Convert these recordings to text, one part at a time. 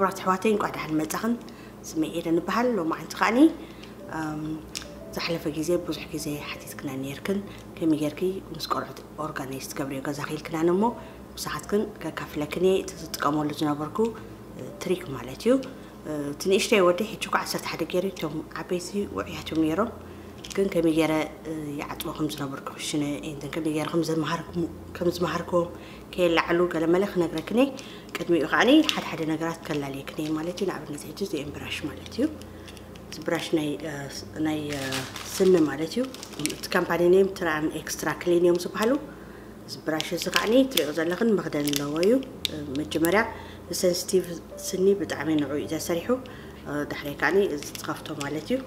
ክቡራት ኣሕዋተይ፣ እንኳዕ ደሓን መጻኽን። ስመይ ኤደን እበሃል። ሎማዓንቲ ከዓኒ፣ እም፣ ዝሓለፈ ግዜ ብዙሕ ግዜ ሓቲትክና ነይርክን፣ ከመይ ጌርኪ ምስ ቆልዑት ኦርጋናይዝ ትገብርዮ ገዛኺ ኢልክናኒ እሞ፣ ምሳኻትክን ከካፍለክን እየ። እቲ ዝጥቀመሉ ዝነበርኩ፣ እ፣ ትሪክ ማለት እዩ። እ፣ እቲ ንእሽተይ ወደይ ሕጂ እኳ ዓሰርተ ሓደ ገይሩ፣ እቶም ዓበይቲ ውዑያት እዮም ነይሮም። ግን ከመይ ገይረ፣ እ፣ ይዓጽዎ ከም ዝነበርኩ ክሽነ፣ ኤንተን ከመይ ገይረ ከም ዘምሃርኩ-፣ ከም ዝመሃርክዎም ከየለዓሉ ገለ መለ ክነግረክን እየ። ቅድሚኡ ከዓኒ ሓደ ሓደ ነገራት ከላልየክን እየ ማለት እዩ። ንኣብነት ሕጂ እዚኦም ብራሽ ማለት እዩ። እዚ ብራሽ ናይ፣ እ፣ ናይ፣ እ፣ ስኒ ማለት እዩ። እቲ ካምፓኒ ኔም ትራን ኤክስትራ ክሊን እዮም ዝበሃሉ። እዚ ብራሽ እዚ ከዓኒ ትሪኦ ዘለኽን መኽደን ኣለዎ እዩ። እ፣ መጀመርያ ንሰንሲቲቭ ስኒ ብጣዕሚ ንዑ እዩ ተሰሪሑ። እ፣ ዳሕራይ ከዓኒ እዚ ትኸፍቶ ማለት እዩ።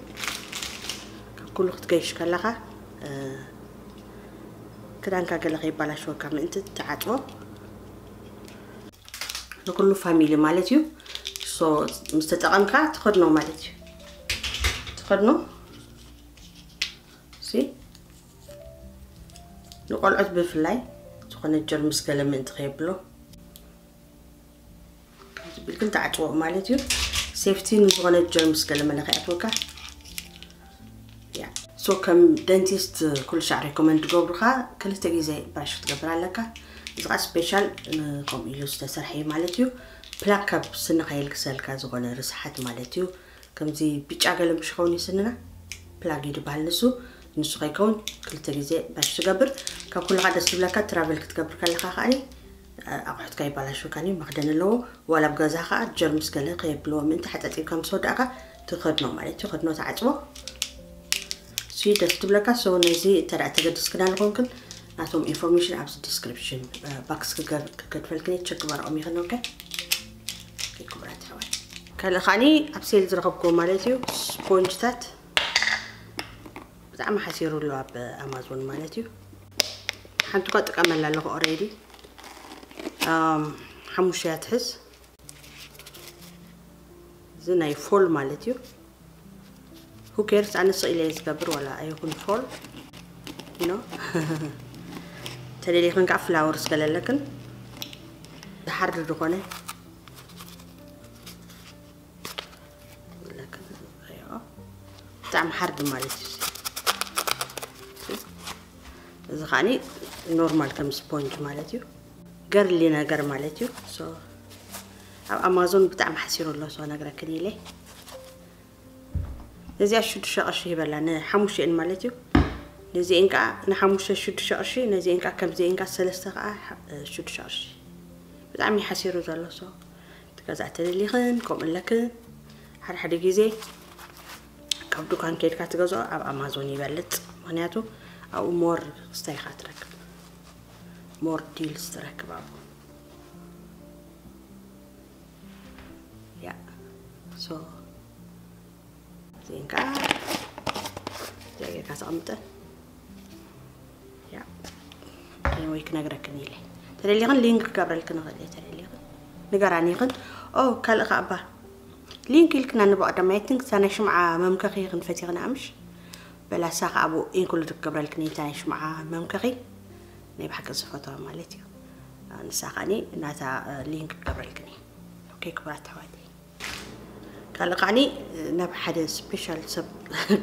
ካብ ኩሉ ክትገይሽ ከለኻ፣ እ፣ ክዳንካ ገለ ከይባላሸወካ ምእንቲ ትዓጽዎ። ንኩሉ ፋሚሊ ማለት እዩ። ሶ ምስ ተጠቐምካ ትኸድኖ ማለት እዩ። ትኸድኖ ሲ ንቆልዑት ብፍላይ ዝኾነ ጀርምስ ገለ ምእንቲ ከየብሎ ከምዚ ቢልክን ተዓጽዎ ማለት እዩ። ሴፍቲ ንዝኾነ ጀርምስ ገለ መለ ከይኣትወካ። ያ። ሶ ከም ደንቲስት ኩሉ ሻዕ ሬኮመንድ ገብሩኻ ክልተ ግዜ ብራሽ ክትገብር ኣለካ። እዚ ኸዓ ስፔሻል ን-፣ ከምኡ ኢሉ ዝተሰርሐ እዩ ማለት እዩ። ፕላክ ካብ ስኒ ከየልግሰልካ ዝኾነ ርስሓት ማለት እዩ። ከምዚ ብጫ ገለ ምሽ ይኸውን እዩ ስንና፣ ፕላግ እዩ ዝበሃል ንሱ። ንሱ ከይከውን ክልተ ግዜ ብራሽ ትገብር። ካብ ኩሉ ኸዓ ደስ ዝብለካ ትራቨል ክትገብር ከለኻ ከዓኒ ኣቑሑትካ ይባላሽወካን እዩ፣ መኽደን ኣለዎ። ዋላ ኣብ ገዛ ኸዓ ጀርምስ ገለ ከየብልዎ ምእንቲ ሓጻጺብካ ምስ ወዳእካ ትኸድኖ ማለት እዩ። ከድኖ ትዓጽዎ። እሱ ደስ ትብለካ። ሶ ነዚ እንተ ደኣ ተገድስክና ዝኾንክን ናቶም ኢንፎርሜሽን ኣብዚ ዲስክሪፕሽን፣ እ፣ ባክስ ክገር-፣ ክገድፈልክን እየ። ቸክ ግበርኦም ኢኽን። ኦኬ። ኦኬ፣ ክቡራት ኣሕዋት። ካልእ ከዓኒ ኣብ ሴል ዝረኸብክዎ ማለት እዩ ስፖንጅታት ብጣዕሚ ሓሲሩ ኣሎ ኣብ ኣማዞን ማለት እዩ። ሓንቲ እኳ ጥቀመላ ኣለኹ ኦሬዲ። ኣም፣ ሓሙሽተ እያ ትሕዝ። እዚ ናይ ፎል ማለት እዩ። ሁ ኬርስ፣ ኣነ ስቕ ኢለ እየ ዝገብር፣ ዋላ ኣይኹን ፎል፣ ዩ ኖ። ተደሊኽን ከዓ ፍላወር ስገለለክን፣ ዝሓርድ ዝኾነ ብጣዕሚ ሓርድ ማለት እዩ። እዚ ከዓኒ ኖርማል ከም ስፖንጅ ማለት እዩ። ገርሊ ነገር ማለት እዩ። ሶ ኣብ ኣማዞን ብጣዕሚ ሓሲሩ ኣሎ። ሶ ነግረክን ኢለ። ነዚኣ ሽዱሽተ ቅርሺ ይበላ፣ ንሓሙሽተን ማለት እዩ። ነዚአን ከዓ ንሓሙሽተ ሽዱሽተ ቅርሺ፣ ነዚአን ከዓ ከምዚአን ከዓ ሰለስተ ከዓ፣ እ፣ ሽዱሽተ ቅርሺ። ብጣዕሚ ሓሲሩ ዘሎ። ሶ ትገዝኣ ተደሊኽን ከምኡ ኣለክን ሓደ ሓደ ግዜ ካብ ዱካን ከይድካ ትገዝኦ ኣብ ኣማዞን ይበልጽ። ምኽንያቱ ኣብኡ ሞር ክስታይ ኢኻ ትረክብ። ሞር ዲልስ ትረክብ ኣብኡ። ያ። ሶ እዚአን ከዓ እዚኣ ጌርካ ተቐምጠን። ያ። ወይ ክነግረክን ኢለ። ተደሊኽን ሊንክ ክገብረልክን እኽእል እየ፣ ተደሊኽን። ንገራኒ ኢኽን። ኦ፣ ካልእ ከዓ እባ። ሊንክ ኢልክና ንብቐደም፣ ኣይ ቲንክ፣ እዛ ናይ ሽምዓ መምከኺ ክንፈት ኢኽን ኣምሽ። በላሳ ከዓ ኣብኡ ኢንክሉድ ክገብረልክን እየ፣ እታ ናይ ሽምዓ መምከኺ። ናይ ብሓቂ ዝፈትዋ ማለት እዩ። ንሳ ከዓኒ ናታ፣ እ፣ ሊንክ ክገብረልክን እየ። ኦኬ፣ ክቡራት ኣሕዋተይ። ካልእ ከዓኒ ናብ ሓደ ስፔሻል ሰብ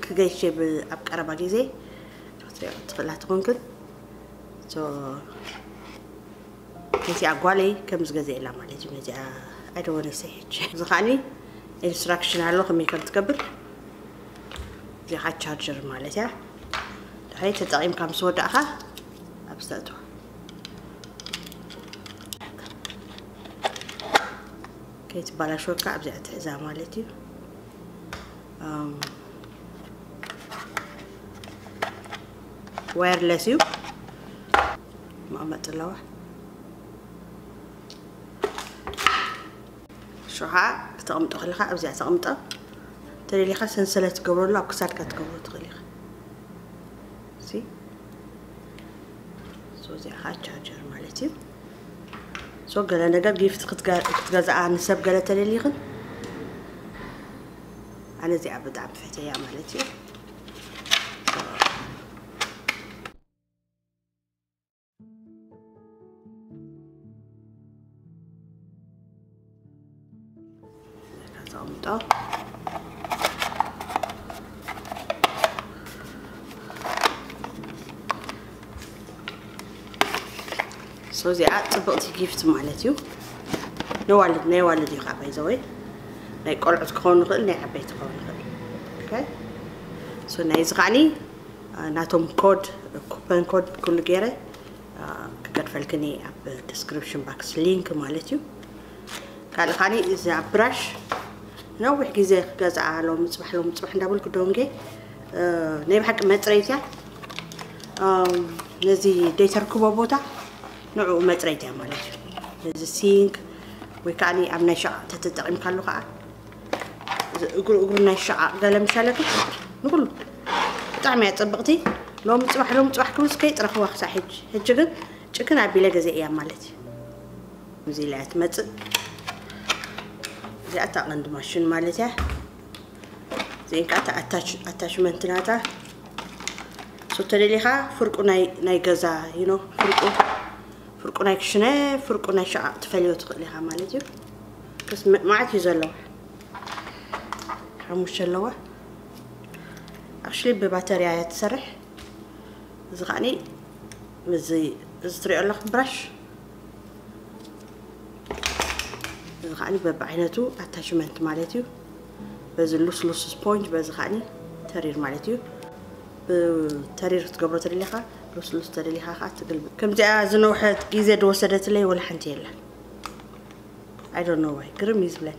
ክገይሽ ብ-፣ ኣብ ቀረባ ግዜ ክትሪኦ ትኽእላ ትኾንክን። ሶ፣ ነዚኣ ጓለይ ከም ዝገዝኤላ ማለት እዩ። ነዚኣ I don't wanna say it። እዚ ከዓኒ ኢንስትራክሽን ኣሎ ከመይ ከም ትገብር። እዚኣ ቻርጀር ማለት እያ። ድሕሪ ተጠቒምካ ምስ ወዳእኻ ኣብ ዝተእትዋ። ከይትባላሸወካ ኣብዚኣ ትሕዛ ማለት እዩ። ኣም፣ ዋየርለስ እዩ። መቐመጢ ኣለዋ። ሽኻ ክተቕምጦ ከለኻ ኣብዚኣ ተቕምጦ። ተደሊኻ ሰንሰለት ትገብረሉ ኣብ ክሳድካ ትገብሮ ትኽእል ኢኻ። ሲ? ሶ እዚኣ ኸዓ ቻርጀር ማለት እዩ። ሶ ገለ ነገር ጊፍት ክትገ-፣ ክትገዝኣ ንሰብ ገለ ተደሊኽን፣ ኣነ እዚኣ ብጣዕሚ ፈተያ ማለት እዩ። ኣምጣ። So እዚኣ ፅብቕቲ ጊፍት ማለት እዩ። ንዋልድ ናይ ዋልድ እዩ ከዓ ባይዘወይ ናይ ቆልዑት ክኸውን ይኽእል ናይ ዓበይቲ ክኸውን ይኽእል። Okay። So ናይዚ ከዓኒ ናቶም ኮድ ኩፐን ኮድ ኩሉ ገይረ ክገድፈልክኒ ኣብ ዲስክሪፕሽን ባክስ ሊንክ ማለት እዩ። ካልእ ከዓኒ እዚ ኣብ ብራሽ ነዊሕ ግዜ ክገዝኣ ሎሚ ፅባሕ ሎሚ ፅባሕ እንዳበልኩ ደንጌ ናይ ብሓቂ መፅረይት እያ። ነዚ ደይተርክቦ ቦታ ንዕኡ መፅረይት እያ ማለት እዩ። ነዚ ሲንክ ወይ ከዓ ኣብ ናይ ሸቓቕ ተተጠቒምካሉ ከዓ እግሩ እግሩ ናይ ሸቓቕ ገለ ምሻለክ ንኩሉ ብጣዕሚ እያ ፅብቕቲ። ሎሚ ፅባሕ ሎሚ ፅባሕ ክብልስ ከይጥረኽዋ ክሳዕ ሕጂ ሕጂ ግን ጭክን ኣቢለ ገዜ እያ ማለት እዩ። እዚ ኢላ እያ ትመፅእ። እዚኣ እታ ቀንዲ ማሽን ማለት እያ። እዚአን ከዓ ኣታችመንት ናታ። So ተደሊኻ ፍርቁ ናይ ገዛ ይኖ ፍርቁ ፍርቁ ናይ ክሽነ ፍርቁ ናይ ሸቓቕ ትፈልዮ ትኽእል ኢኻ ማለት እዩ። ክስ መዓት እዩ ዘለዋ ሓሙሽተ ኣለዋ። ኣክሽሊ ብባተርያ እያ ትሰርሕ። እዚ ከዓኒ እዚ እዚ ትሪኦ ኣለኹ ብራሽ እዚ ከዓኒ በብዓይነቱ ኣታችመንት ማለት እዩ። በዚ ሉስሉስ ስፖንጅ በዚ ከዓኒ ተሪር ማለት እዩ። ተሪር ክትገብሮ ተደሊኻ ሉስሉስ ተደሊኻ ከዓ ትግልብጥ። ከምዚኣ ዝነውሐት ግዜ ዝወሰደትለይ ወላ ሓንቲ የላን። I don't know why ግርም እዩ ዝብለኒ።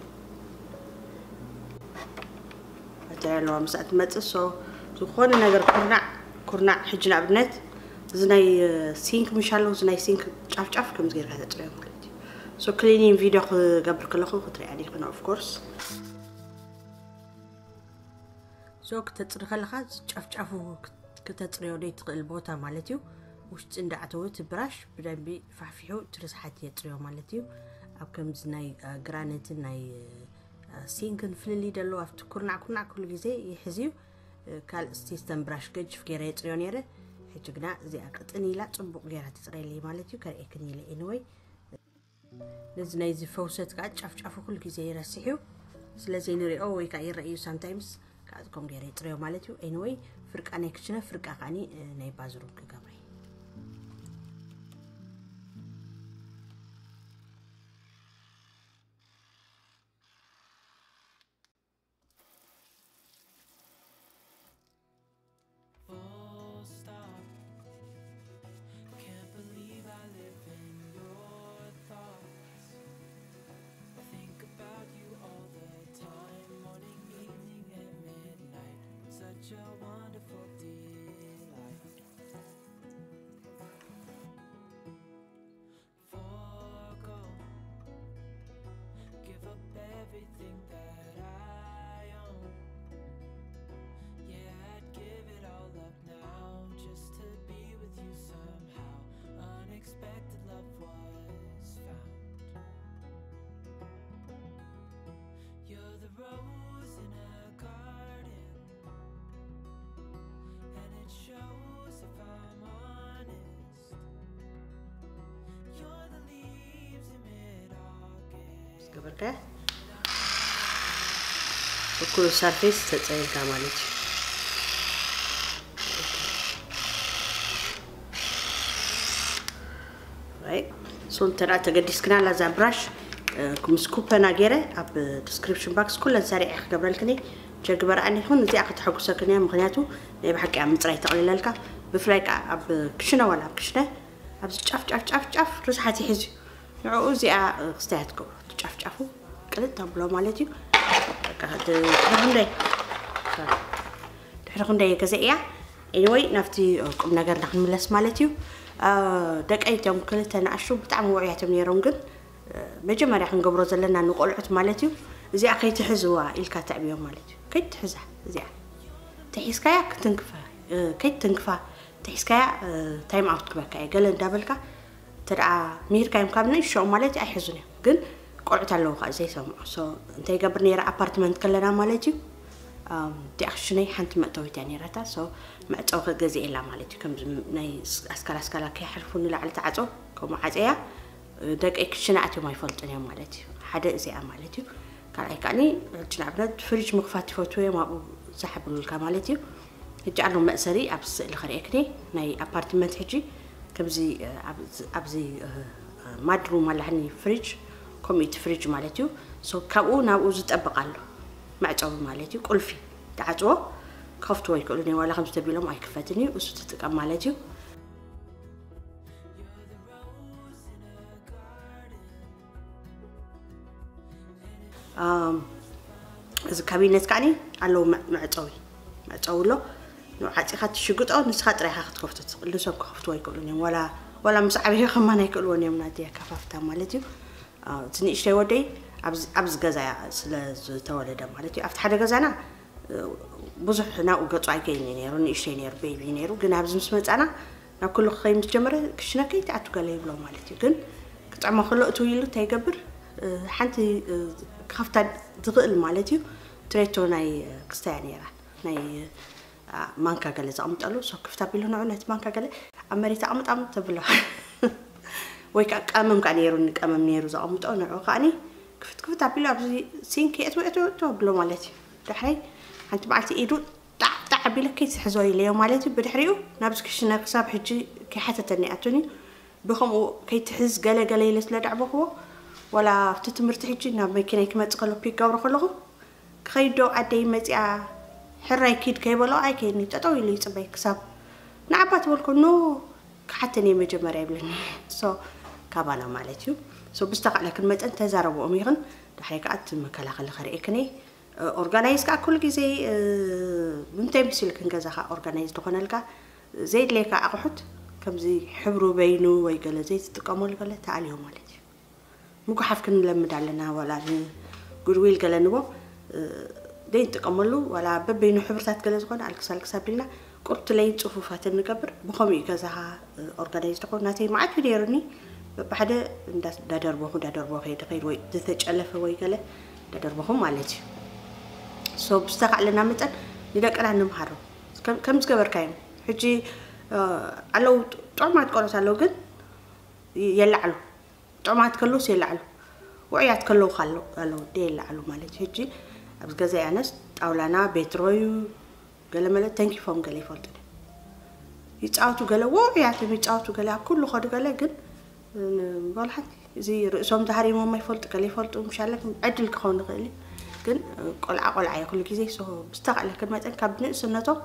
እታ ኣለዋ ምስኣ ትመፅእ so ዝኾነ ነገር ኩርናዕ ኩርናዕ ሕጂ ንኣብነት እዚ ናይ ሲንክ ምሽ ኣለዉ እዚ ናይ ሲንክ ጫፍጫፍ ከምዚ ጌርካ ተፅርዮ ማለት እዩ። So ክሊኒንግ ቪድዮ ክገብር ከለኹ ክትሪኣ ዲኽን of course። So ክተፅሪ ከለኻ ጫፍጫፉ ክተፅርዮ ዘይትኽእል ቦታ ማለት እዩ። ውሽጢ እንዳኣተወ እቲ ብራሽ ብደንቢ ፋሕፊሑ እቲ ርስሓት የፅርዮ ማለት እዩ። ኣብ ከምዚ ናይ ግራነትን ናይ ሲንክን ፍልልይ ደሎ ኣብቲ ኩርናዕ ኩርናዕ ኩሉ ግዜ ይሕዝ እዩ። ካልእ ሲስተም ብራሽ ገጅፍ ገይረ የፅርዮ ነይረ። ሕጂ ግና እዚኣ ቅጥን ኢላ ፅቡቕ ገይራ ትፅረየለይ ማለት እዩ። ከርእየክን ኢለ anyway ነዚ ናይዚ ፈውሰት ከዓ ጫፍጫፉ ኩሉ ግዜ ይረስሕ እዩ። ስለዚ ንሪኦ ወይ ከዓ ይረአ እዩ ሳምታይምስ ከዓ ከም ገይረ ይፅረዮ ማለት እዩ። Anyway ፍርቃ ናይ ክችነ ፍርቃ ከዓኒ ናይ ባዝሩም ክገብረ Full stop. Can't believe I live in your thoughts. I think about you all the time, morning, evening, and midnight. Such a wonderful delight. Forgo, give up everything that I own. Yeah, I'd give it all up now just to be with you somehow. Unexpected love was found. You're the rose in a garden, and it shows if I'm honest. You're the leaves in mid-August. ገበርከ እኩሉ ሰርፌስ ተፀይርካ ማለት እዩ። ሶ እንተ ተገዲስክና ላዛ ብራሽ ምስ ኩፐና ገይረ ኣብ ዲስክሪፕሽን ባክስ ኩለን ሰሪዐ ክገብረልክኒ ቸግበርኣኒ ይኹን እዚኣ ከተሐጉሰክን እያ። ምክንያቱ ናይ ብሓቂ ኣብ ምፅራይ ተቕልለልካ ብፍላይ ከዓ ኣብ ክሽነ ዋላ ኣብ ክሽነ ኣብዚ ጫፍ ጫፍ ጫፍ ጫፍ ርስሓት ይሕዝ እዩ። ንዕኡ እዚኣ ክስተያ ትገብሮ ጫፍ ጫፉ ቅልጥ ኣብሎ ማለት እዩ። ድሕሪ ክንደይ ድሕሪ ክንደይ ገዘ እያ። Anyway ናብቲ ቁም ነገርና ክንምለስ ማለት እዩ። ደቀይ እቶም ክልተ ንኣሽቱ ብጣዕሚ ውዑያት እዮም ነይሮም፣ ግን መጀመርያ ክንገብሮ ዘለና ንቆልዑት ማለት እዩ እዚኣ ከይትሕዝዋ ኢልካ ተዕብዮም ማለት እዩ። ከይትሕዛ እዚኣ ተሒዝካያ ክትንክፋ ከይትንክፋ ተሒዝካያ ታይም ኣውት ክበካ እየ ገለ እንዳበልካ እንተ ደኣ ምሂርካዮም ካብ ናይ ሽኦም ማለት ኣይሕዙን እዮም። ግን ቆልዑት ኣለዉ ከዓ ዘይሰምዑ። So እንታይ ይገብር ነይረ ኣፓርትመንት ከለና ማለት እዩ እቲኣ ክሽነይ ሓንቲ መእተዊት እያ ነይራታ። So መዕፀዊ ከገዝእየላ ማለት እዩ። ከምዚ ናይ ኣስካላ ኣስካላ ከይሓልፉ ንላዕሊ ተዓፀው ከምኡ ዓፀያ ደቀይ ክሽነ ኣትዮም ኣይፈልጡን እዮም ማለት እዩ። ሓደ እዚኣ ማለት እዩ። ካልኣይ ከዓኒ ሕጂ ንኣብነት ፍሪጅ ምኽፋት ይፈትዎ እዮም ኣብኡ ዝሓብሉልካ ማለት እዩ። ሕጂ ኣሎ መእሰሪ ኣብ ስእሊ ከርእየክኒ ናይ ኣፓርትመንት ሕጂ ከምዚ ኣብዚ ማድሩም ኣለኒ ፍሪጅ ከምኡ እቲ ፍሪጅ ማለት እዩ። ካብኡ ናብኡ ዝጠበቕ ኣሎ መዕፀዊ ማለት እዩ። ቁልፊ ተዓፅዎ ክኸፍትዎ ይክእሉ ነ ዋላ ከምዚ ተቢሎም ኣይክፈትን እዩ። እሱ ትጥቀም ማለት እዩ። እዚ ካቢነት ከዓኒ ኣለዉ መዕፀዊ መዕፀዊ ኣሎ። ንዓፂኻ ትሽግጦ ንስኻ ጥራይኻ ክትከፍቶ ትኽእል። ንሶም ክኸፍትዎ ኣይክእሉን እዮም። ዋላ ምስ ዓበየ ከማን ኣይክእልዎን እዮም ናተይ ኣከፋፍታ ማለት እዩ። እቲ ንእሽተይ ወደይ ኣብዚ ገዛ ስለ ዝተወለደ ማለት እዩ። ኣብቲ ሓደ ገዛና ብዙሕ ናብኡ ገፁ ኣይከይኒ ነይሩ። ንእሽተይ ነይሩ ቤቢ ነይሩ። ግን ኣብዚ ምስ መፃና ናብ ኩሉ ክኸይ ምስ ጀመረ ክሽነ ከይትኣቱ ገለ ይብሎ ማለት እዩ። ግን ክጥዕሞ ከሎ እትው ኢሉ እንታይ ይገብር? ሓንቲ ክኸፍታ ዝኽእል ማለት እዩ። ትሬቶ ናይ ክስታያ ነይራ ናይ ማንካ ገለ ዘቐምጠሉ ሶ ክፍት ኣቢሉ ንዑ ነቲ ማንካ ገለ ኣብ መሬት ኣቐምጥ ኣቐምጥ ተብሎ ወይ ከዓ ቀመም ከዓ ነይሩ ንቀመም ነይሩ ዘቐምጦ ንዑ ከዓኒ ክፍት ክፍት ኣቢሉ ኣብዚ ሲንክ የእትዎ የእትዎ የእትዎ ኣብሎ ማለት እዩ። ዳሕራይ ሓንቲ መዓልቲ ኢዱ ጣዕ ጣዕ ኣቢለ ከይትሕዞ ኢለዮ ማለት እዩ። ብድሕሪኡ ናብዚ ክሽነ ክሳብ ሕጂ ከይሓተተኒ ኣቱኒ ብኸምኡ ከይትሕዝ ገለ ገለ ኢለ ስለ ዳዕበኽዎ ዋላ ኣብቲ ትምህርቲ ሕጂ ናብ መኪናይ ክመፅእ ከሎ ፒክ ገብሮ ከለኹ ክኸይዶ ኣደይ መፂኣ ሕራይ ኪድ ከይበሎ ኣይከይኒ ጠጠው ኢሉ ይፅበይ ክሳብ ንዓባ ትበልኮ ኖ ክሓተኒ መጀመርያ ይብለኒ። ሶ ካባና ማለት እዩ። ሶ ብዝተኻእለክን መጠን ተዛረብኦም ይኽን ዳሕራይ ከዓ እቲ መከላኸሊ ከርእየክን እየ። ኦርጋናይዝ ከዓ ኩሉ ግዜ ብምንታይ መሲልክን ገዛኻ ኦርጋናይዝ ዝኾነልካ ዘይድለየካ ኣቑሑት ከምዚ ሕብሩ በይኑ ወይ ገለ ዘይትጥቀመሉ ገለ ተኣልዮ ማለት እዩ። ምጉሓፍ ክንለምድ ኣለና ዋላ ንጉድዊል ገለ ንቦ ዘይንጥቀመሉ ዋላ በበይኑ ሕብርታት ገለ ዝኾነ ኣልክስ ኣልክስ ኣቢልና ቁርትለይን ፅፉፋትን ንገብር። ብኸምኡ እዩ ገዛኻ ኦርጋናይዝ ዝኾን ናተይ መዓት እዩ ነይሩኒ። በብሓደ እንዳደርበኹ እንዳደርበኹ ከይደ ከይድ ወይ ዝተጨለፈ ወይ ገለ እንዳደርበኹ ማለት እዩ። ሶ ብዝተኻእለና መጠን ንደቅና ንምሃሮ ከም ዝገበርካዮም ሕጂ ኣለዉ ጥዑማት ቆሎት ኣለዉ ግን የላዕሉ ጥዑማት ከለውስ የላዕሉ ውዑያት ከለዉ ኣለዉ የላዕሉ ማለት እዩ። ሕጂ ኣብዚ ገዛ ያነስ ጣውላና ቤትሮዩ ገለመለ ተንኪፎም ገለ ይፈልጡ ይፃወቱ ገለ ውዑያት እዮም ይፃወቱ ገለ ኣብ ኩሉ ከዱ ገለ ግን በሉ ሓንቲ እዚ ርእሶም ተሃሪሞም ኣይፈልጡ ገለ ይፈልጡ ምሻለክ ዕድል ክኸውን ይኽእል እዩ። ግን ቆልዓ ቆልዓ እዩ ኩሉ ግዜ ብዝተኽእለክን መጠን ካብ ንእስነቶም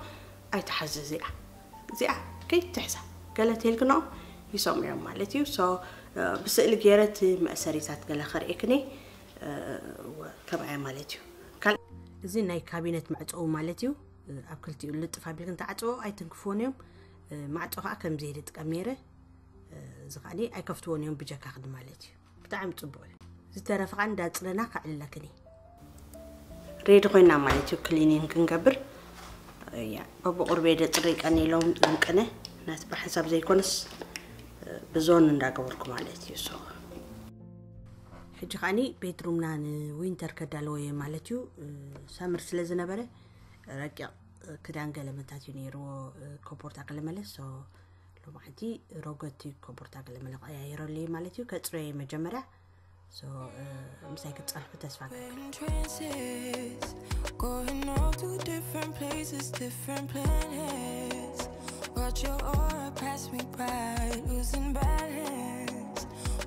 ኣይትሓዙ እዚኣ እዚኣ ከይትሕዛ ገለ ተልክኖ ይሰምዑ እዮም ማለት እዩ። ብስእሊ ገይረ እቲ መእሰሪታት ገለ ከርእየክኒ ከምኣያ ማለት እዩ። እዚ ናይ ካቢነት መዕፀዊ ማለት እዩ። ኣብ ክልቲኡ ልጥፍ ኣቢልክን ተዓፅዎ ኣይትንክፍዎን እዮም። ማዕፆ ከዓ ከምዚ ኢለ ጥቀም ነይረ። እዚ ከዓ ኣይከፍትዎን እዮም ብጀካክን ማለት እዩ። ብጣዕሚ ፅቡቅ እዩ። ዝተረፈ ከዓ እንዳፅረና ከዕልለክን እዩ። ሬዲ ኮይና ማለት እዩ ክሊኒን ክንገብር። በብቁርቤ ደፅሪ ቀኒሎም ዝንቅነ ናቲ ብሓንሳብ ዘይኮነስ ብዞን እንዳገበርኩ ማለት እዩ። ሶ ሕጂ ከዓኒ ቤድሩምና ንዊንተር ከዳለወየ ማለት እዩ። ሳምር ስለ ዝነበረ ረቂቕ ክዳን ገለመታት እዩ ነይርዎ ኮቦርታ ገለመለ ሶ ሎማዓንቲ ሮገቲ ኮቦርታ ገለመለ ቀያይረሉ ማለት እዩ። ከፅረየ መጀመርያ ምሳይ ክትፀንሑ ተስፋ Going all to different places, different planets. Watch your aura pass me by, losing balance.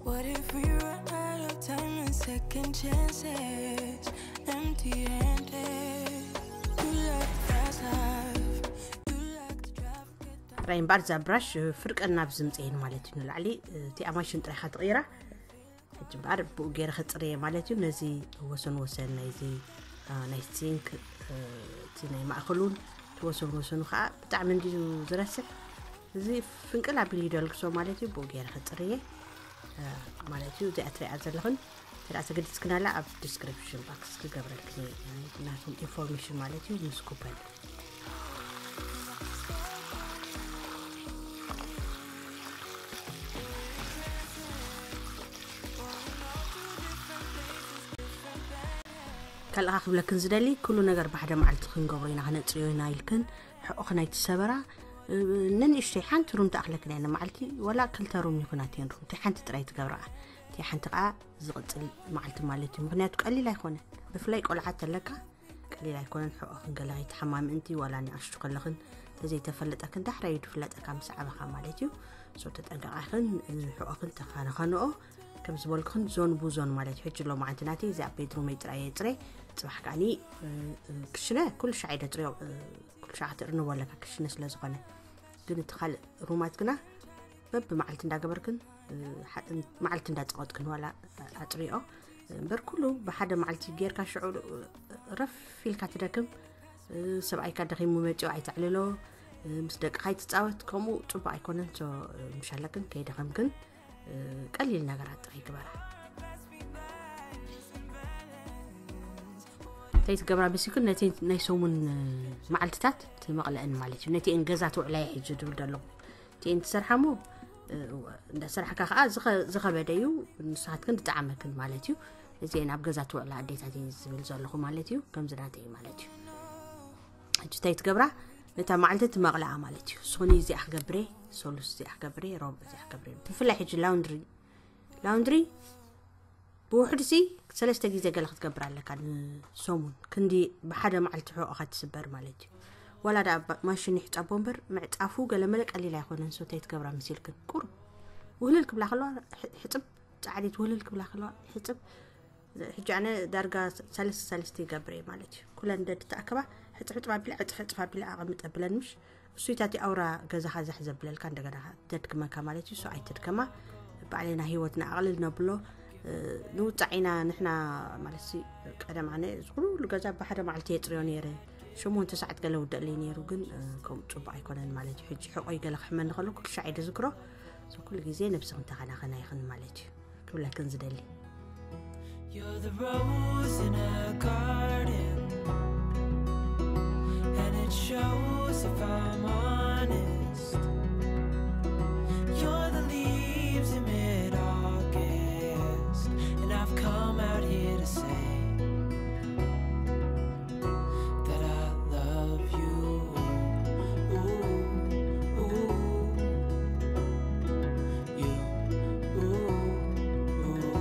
What if we run out of time and second chances? Empty handed. You like fast life, you like to drive. ራይ እምበኣር እዛ ብራሽ ፍርቀን ናብ ዝምፀየን ማለት እዩ ንላዕሊ እቲኣ ማሽን ጥራይካ ትቕይራ። ሕጂ እምበኣር ብኡ ገይረ ክፅርየ ማለት እዩ። ነዚ ወሰን ወሰን ናይዚ ናይ ሲንክ እቲ ናይ ማእኸሉን እቲ ወሰን ወሰኑ ከዓ ብጣዕሚ እንድዩ ዝረስሕ። እዚ ፍንቅል ኣቢሉ ይደልግሶ ማለት እዩ። ብኡ ገይረ ክፅርየ ማለት እዩ። እዚኣ ትሪኣ ዘለኽን ተዳ ተገዲስክናላ ኣብ ዲስክሪፕሽን ባክስ ክገብረልክን ናቶም ኢንፎርሜሽን ማለት እዩ ምስ ኩፐን ካልእኻ ክብለክን ዝደሊ ኩሉ ነገር ብሓደ መዓልቲ ክንገብሮ ኢና ክነፅርዮ ኢና ኢልክን ሕቑኽን ኣይትሰበራ። ንንእሽተይ ሓንቲ ሩም ተኣኽለክን እያ ንመዓልቲ ወላ ክልተ ሩም ይኹናት እየን ሩም ሓንቲ ጥራይ ትገብረኣ። እቲ ሓንቲ ከዓ ዝቕፅል መዓልቲ ማለት እዩ። ምክንያቱ ቀሊል ኣይኮነን። ብፍላይ ቆልዓት ኣለካ ቀሊል ኣይኮነን። ሕኦ ክንገለ ከይትሓማሚ እንቲ ዋላ ንኣሽቱ ከለኽን ተዘይተፈለጠክን ዳሕራዩ ዝፍለጠካ ምስ ዓበኻ ማለት እዩ። ሶ ተጠንቀቓኽን ሕኦኽን ተኻነኸንኦ ከም ዝበልኩኽን ዞን ቡ ዞን ማለት እዩ። ሕጂ ሎ መዓንቲ ናተይ እዚ ኣብ ቤድሩመይ ጥራይ የፅረ። ፅባሕ ከዓኒ ክሽነ ኩሉ ሻዕ የደፅርዮ። ኩሉ ሻዕ ክትእርንዎ ኣለካ ክሽነ ስለ ዝኾነ። ግን እቲ ካልእ ሩማት ግና በብመዓልቲ እንዳገበርክን መዓልቲ እንዳፀቐጥክን ዋላ ኣፅሪኦ እምበር ኩሉ ብሓደ መዓልቲ ጌርካ ሽዑ ረፍ ኢልካ ትደክም። ሰብኣይካ ደኺሙ መፂኡ ኣይተዕልሎ። ምስ ደቅኻ ኣይትፃወት። ከምኡ ፅቡቅ ኣይኮነን። ሶ ምሻለክን ከይደኸምክን ቀሊል ነገራት ጥራይ ግበራ። እንታይ ትገብራ መሲልክን ነቲ ናይ ሰሙን መዓልትታት ትመቕለአን ማለት እዩ። ነቲ እን ገዛ ትውዕላ ሕጂ ዝብል ዘለኹ እቲ እን ትሰርሓ እሞ እንዳሰራሕካ ከዓ ዝኸበደ እዩ። ንስኻትክን ዝጠዓመክን ማለት እዩ። እዚ ኣብ ገዛ ትውዕላ ኣዴታት እየ ዝብል ዘለኹ ማለት እዩ። ከምዚ ናተ እዩ ማለት እዩ። ሕጂ እንታይ ትገብራ ነታ መዓልቲ ትመቕለኣ ማለት እዩ። ሶኒ እዚኣ ክገብረ፣ ሶሉስ እዚኣ ክገብረ፣ ሮብ እዚኣ ክገብረ። ብፍላይ ሕጂ ላውንድሪ ላውንድሪ ብውሕድ ሲ ሰለስተ ግዜ ገለ ክትገብር ኣለካ ንሰሙን። ክንዲ ብሓደ መዓልቲ ሕቆኻ ትስበር ማለት እዩ። ዋላ ደኣ ማሽን ይሕፀቦ እምበር ምዕፃፉ ገለመለ ቀሊል ኣይኮነን። ሶ እንታይ ትገብራ መሲልክን ቁሩብ ውህልል ክብላ ከለዋ ሕፅብ፣ ፃዕዲት ውህልል ክብላ ከለዋ ሕፅብ። ሕጂ ኣነ ዳርጋ ሰለስተ ሰለስተ ይገብር እየ ማለት እዩ። ኩለን ደድ ተኣከባ ሕፅብ ሕፅብ ኣቢላ ዕፅፍ ዕፅፍ ኣቢላ ኣቐምጥ ኣብለን ምሽ እሱይታት ኣውራ ገዛኻ ዛሕ ዘብለልካ እንደገና ተድክመካ ማለት እዩ። ሶ ኣይተድከማ። ባዕልና ህይወትና ኣቕልል ነብሎ። ንውፃዕ ኢና ንሕና ማለት ሲ ቀደም ኣነ እዚ ኩሉ ገዛ ብሓደ መዓልቲ የፅርዮ ነይረ። ሸሞንተ ሰዓት ገለ ውደእለይ ነይሩ ግን ከምኡ ፅቡቅ ኣይኮነን ማለት እዩ። ሕጂ ሕቆይ ገለ ክሕመኒ ከሎ ኩሉ ሻዕ እየ ዝዝክሮ። ኩሉ ግዜ ነብስኽን ተኸናኸና ኢኽን ማለት እዩ። ክብለክን ዝደሊ You're the rose in a garden, and it shows if I'm honest. You're the leaves in mid-August, and I've come out here to say that I love you. Ooh, ooh, you. Ooh, ooh.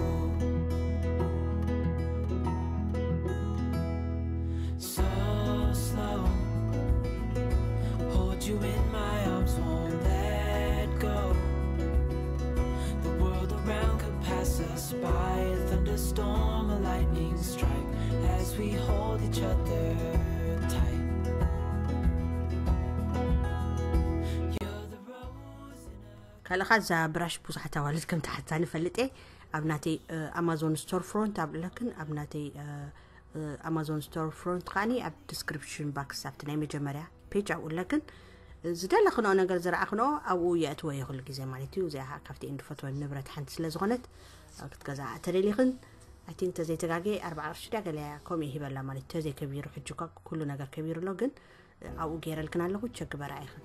So slow, hold you in my arms, won't let go. The world around could pass us by, a thunderstorm, a lightning strike, as we hold each other tight. You're the rose in a ካልእኻ እዛ ብራሽ ብዙሓት ኣዋልድ ከም ትሓታ ንፈልጥ እየ። ኣብ ናተይ ኣማዞን ስቶር ፍሮንት ኣብለክን ኣብ ናተይ ኣማዞን ስቶር ፍሮንት ከዓኒ ኣብ ዲስክሪፕሽን ባክስ ኣብቲ ናይ መጀመርያ ፔጅ ኣብኡ ኣለክን ዝደለኽንኦ ነገር ዝረኣኽንኦ ኣብኡ የእትወዮ ኩሉ ግዜ ማለት እዩ። እዚኣ ከዓ ካብቲ እንድፈትወን ንብረት ሓንቲ ስለ ዝኾነት ክትገዝኣ ተደሊኽን ኣይ ቲንክ ተዘይተጋጌ ኣርባዓ ቅርሺ ድያ ገለ ከምኡ ይሂበላ ማለት እዩ። ተዘይከቢሩ ሕጂ እኳ ኩሉ ነገር ከቢሩ ኣሎ ግን ኣብኡ ገይረልክን ኣለኹ ቸክ ግበራ ኢኽን።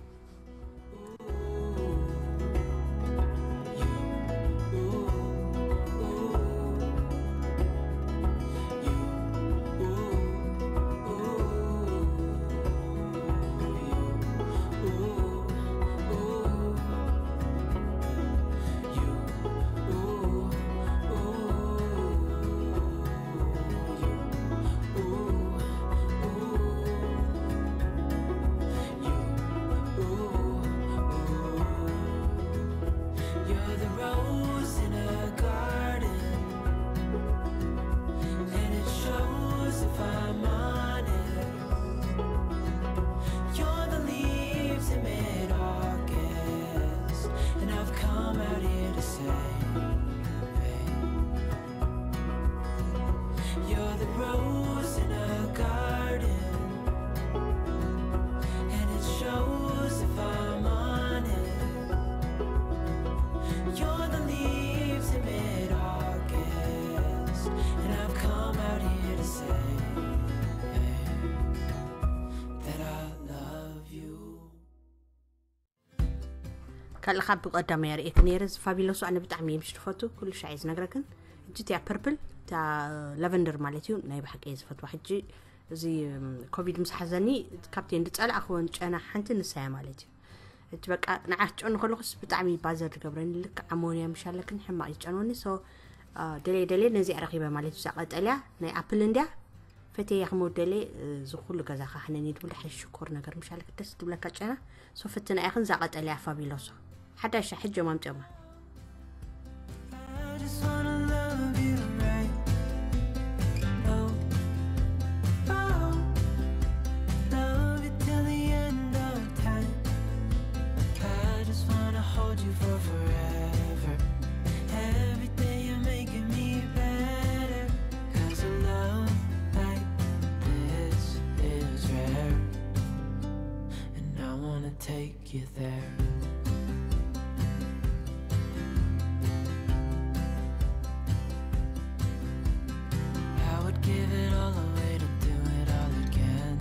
You're the rose in a garden, and it shows if I'm honest. You're the leaves in mid-August, and I've come out here to say, you're the rose in a garden, and it shows if I'm honest. You're the leaves in mid-August, and I've come out here to say that I love you. ካልእ ካብ ብቐዳማይ ኣርእየክ ነይረ እዚ ፋቢሎሱ ኣነ ብጣዕሚ እየ ምሽ ትፈቱ ኩሉ ሻዕ እየ ዝነግረክን። ሕጂ እቲያ ፐርፕል እታ ላቨንደር ማለት እዩ ናይ ብሓቂ እየ ዝፈትዋ። ሕጂ እዚ ኮቪድ ምስ ሓዘኒ ካብቲ እንድፀላእክወን ጨና ሓንቲ ንሳያ ማለት እዩ። ሕጂ በቃ ንዓ ክትጨኑ ከለኹስ ብጣዕሚ ባዘር ዝገብረኒ ልክዕ ኣሞንያ ምሽ ኣለክን ሕማቕ ይጨንወኒ። ሶ ደለየ ደለየ ነዚኣ ረኺበ ማለት እዩ። እዛ ቀጠልያ ናይ ኣፕል እንድያ ፈትየያ ክመውደለ። እዚ ኩሉ ገዛ ካሕነኒ ትብል ሓሽ ሽኮር ነገር ምሻለ ደስ ትብለካ ጨና። ሶ ፈትና ኢኽን እዛ ቀጠልያ ኣፋቢሎሶ ሓዳሻ ሕጂ ማምጨማ። I just wanna love you right. Oh, oh, love you till the end of time. I just wanna hold you for forever. Every day you're making me better. 'Cause a love like this is rare. And I wanna take you there. I would give it all away to do it all again.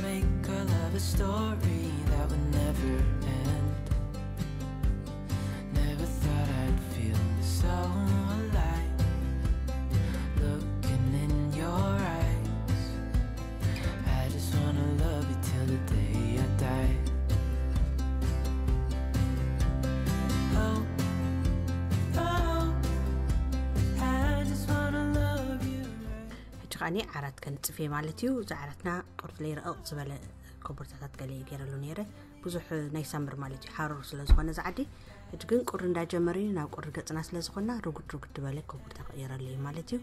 Make our love a story that would never end. Never thought I'd feel so alive. Looking in your eyes. I just wanna love you till the day I die. Oh, oh, I just wanna love you right. ሕጂ ከዓኒ ዓራት ከንጽፍ እየ ማለት እዩ። እዚ ዓራትና ቁርጥ ለይ ረቕቕ ዝበለ ኮቦርታታት ገለ እየ ገይረሉ ነይረ። ብዙሕ ናይ ሳምር ማለት እዩ፣ ሓሩር ስለ ዝኾነ እዚ ዓዲ። ሕጂ ግን ቁሪ እንዳጀመረ እዩ፣ ናብ ቁሪ ገጽና ስለ ዝኾንና ርጉድ ርጉድ ዝበለ ኮቦርታ ክቕይረሉ እዩ ማለት እዩ።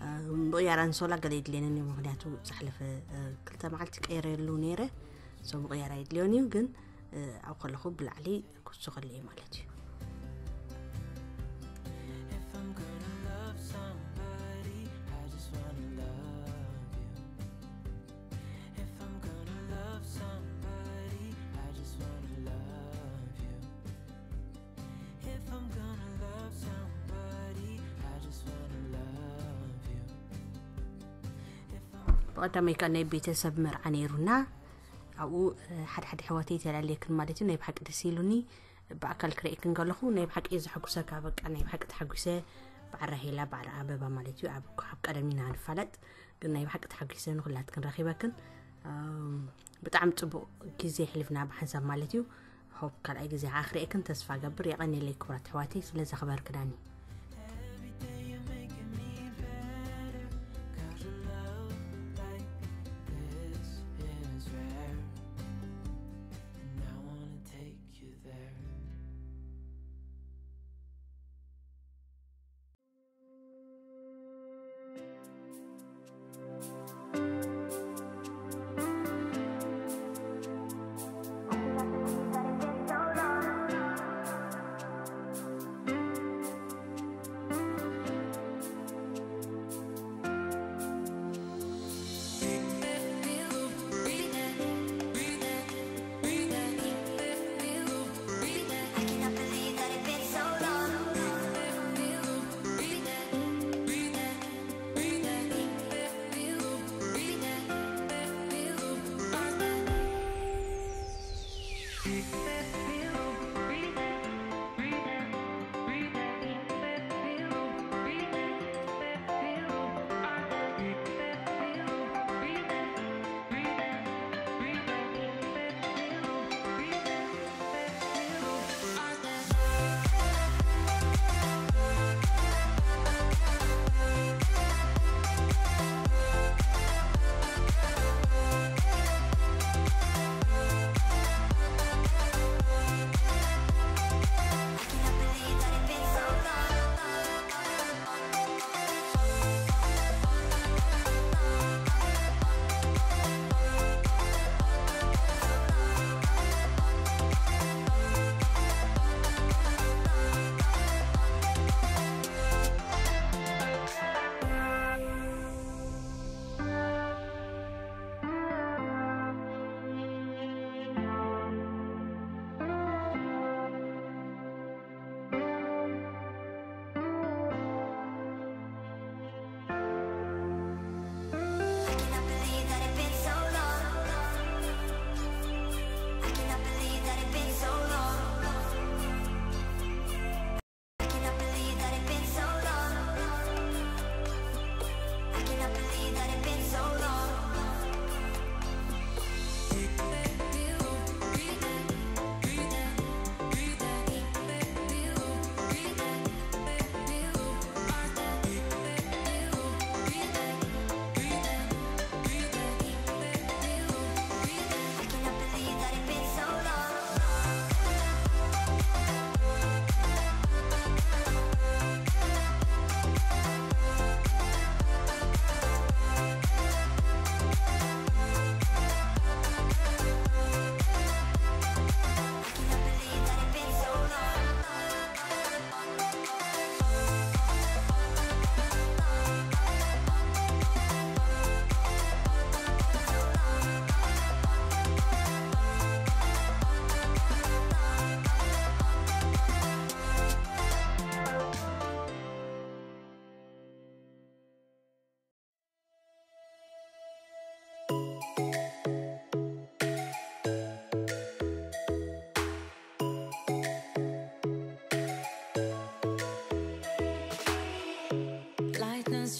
እ፣ ምቕያር ኣንሶላ ገለ የድልየንን እዩ፣ ምኽንያቱ ዝሓለፈ፣ እ፣ ክልተ መዓልቲ ቀይረሉ ነይረ። ሶ ምቕያር ኣየድልዮን እዩ፣ ግን፣ እ፣ ኣብ ከለኹ ብላዕሊ ክውስኸሉ እዩ ማለት እዩ። If I'm gonna love somebody, I just wanna love you. If I'm gonna love somebody, I just wanna love you. If I'm gonna love somebody, I just wanna love you. If I'm ብቐዳማይ ከኣ ናይ ቤተሰብ መርዓ ነይሩና። ኣብኡ፣ እ፣ ሓደ ሓደ ኣሕዋተይ ተላለየክን ማለት እዩ። ናይ ብሓቂ ደስ ኢሉኒ። ብኣካል ክርእየክን ከለኹ ናይ ብሓቂ እየ ዘሐጉሰካ። በቃ ናይ ብሓቂ ተሓጒሰ። በዓል ራሄላ፣ በዓል ኣበባ ማለት እዩ። ኣብ፣ ኣብ ቀደም ኢና ንፋለጥ፣ ግን ናይ ብሓቂ ተሓጒሰ ንኹላትክን ረኺበክን። እም፣ ብጣዕሚ ጽቡቕ ግዜ ኣሕሊፍና ብሓንሳብ ማለት እዩ። ሆፕ ካልኣይ ግዜ ከዓ ክርእየክን ተስፋ ገብር። የቐንየለይ ክቡራት ኣሕዋተይ ስለ ዘኽበርክናኒ። Every day you're making me better. 'Cause a love like this is rare. And I wanna take you there.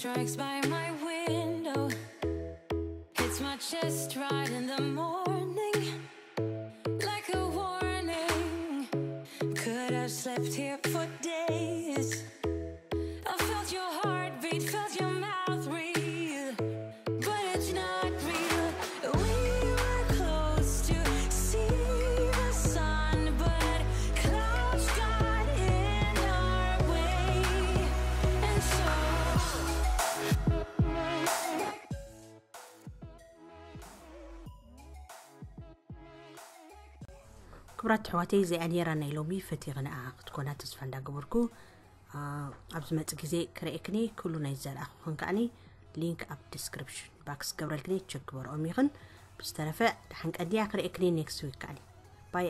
Strikes by my window, hits my chest right in the morning, like a warning. Could have slept here for days. I felt your heartbeat, felt your mouth breathe, but it's not real. We were close to see the sun, but clouds got in our way, and so ክቡራት ኣሕዋተይ፣ እዚኣ ነይራ ናይ ሎሚ ፈቲኽንኣ ክትኮና ተስፋ እንዳገበርኩ፣ ኣብ ዝመጽእ ግዜ ክርእየክኒ ኩሉ ናይ ዝዘርኣኹኽን ከኣኒ ሊንክ ኣብ ዲስክሪፕሽን ባክስ ገብረልክኒ ቸክ ግበርኦም ይኽን። ብዝተረፈ ደሓን ቀንድያ፣ ክርእየክኒ ኔክስት ዊክ ከኣኒ ባይ።